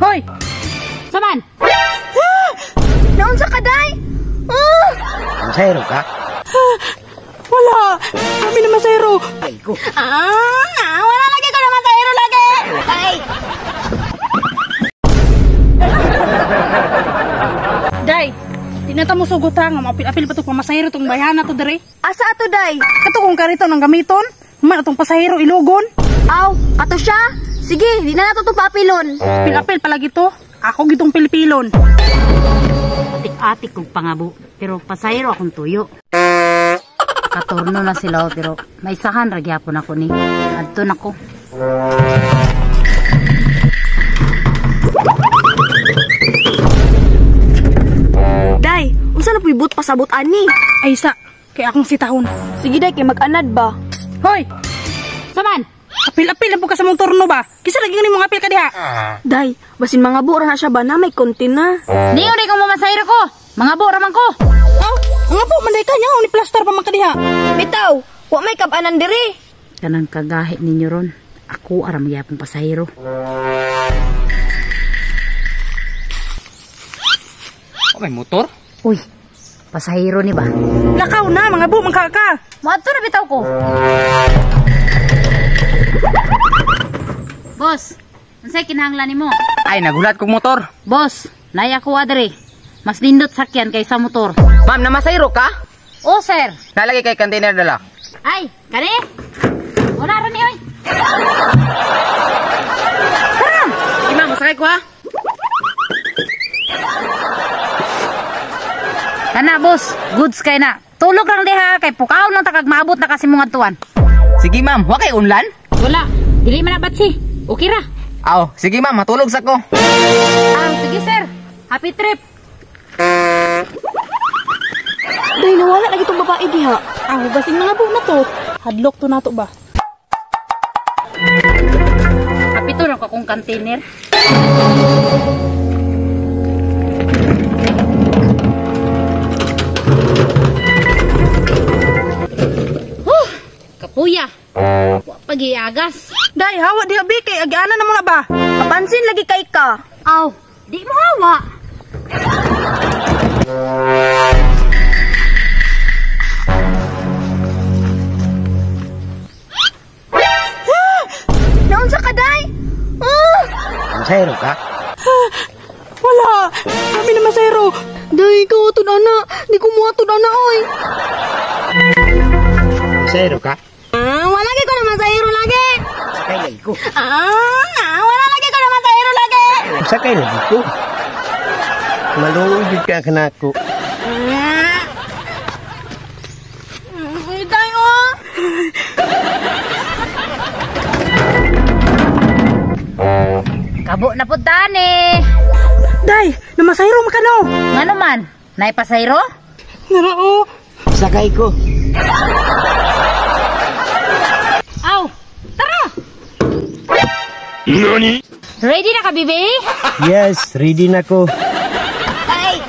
Hoy! Saman! Naunsa ka, day? Ah! Masayro ka? Wala! Kami na masayro! Ay ko. Ah, wala lagi ko na masayro lagi. Ay! Day! Di na ta mo sugot ha, nga maapil-apil pa to pamasahero tong bayhana to dere. Asa ato, day? Kato kung karito nang gamiton, man atong pasahero ilugon. Aw, kato siya? Sige, di na nato itong papilon. Apil-apil palagi to. Ako gitong pilipilon. Atik-atik kong pangabo, pero pasahero akong tuyo. Katurno na sila pero may sahan ra gyapon ako ni. Adto nako. Day, unsa na puy but pasabot ani? Ay sa, kay akong sitahon. Sige day, kay mag-anad ba? Hoy! Saman! Apil-apil na po ka sa mong turno ba? Kisa lagi nga mong apil ka diha. Day, basin mga buo ra na siya ba na may konti na. Niyo di kong mamasahero ko. Mga buo ra man ko. Aw, nga po manday ka niya ni plaster pa man ka diha. Bitaw, wa may kabanan diri. Kanang kagahi ninyo ron. Ako aram gyapon pasahero. Oh, may motor? Uy, pasahero ni ba? Lakaw na mga buo man ka ka. Moadto na bitaw ko. Boss, unsay kinahanglan nimo? Ay, nagulat kong motor. Boss, nay ako adre. Mas nindot sakyan kaysa motor. Ma'am, namasayro ka? O sir. Nalagay kay container dala. Ay, kani? Wala ra ni oy. Tara! Sige ma'am, masakay ko ha. Kana boss, goods kay na. Tulog lang diha kay pukaw lang ta kag maabot na kasi mong adtuan. Sige ma'am, wa kay unlan? Wala, dili man na batsi. Okay ra. Aw, sige ma'am, matulog sa ko. Ah, sige sir. Happy trip. Day, nawala lagi tong babae diha. Aw, basin mga buo na to. Hadlok to nato ba? Happy to lang akong container. Huh, kapuya. Wa pagiagas. Day, hawa diha bi kay agiana na mo na ba? Kapansin lagi kay ka. Aw, di mo hawa. Naunsa ka, day? Ah! Masayro ka? Wala! Kami na masayro. Day, ikaw ato ana. Di ko mo ato ana, oy. Masayro ka? Ah, wala lagi ko na masayro lagi. Sakay lagi ko. Ah, wala lagi ko na masayro lagi. Sakay lagi ko. Maluoy jud ka kanako. Ah. Ay, day, oh. Kabo na pud tani. Day, namasayro man ka no. Ngano man? Nay pasayro? Nara oh. Sakay ko. Aw, tara. Nani? Ready na ka, bibi? Yes, ready na ko. Ay.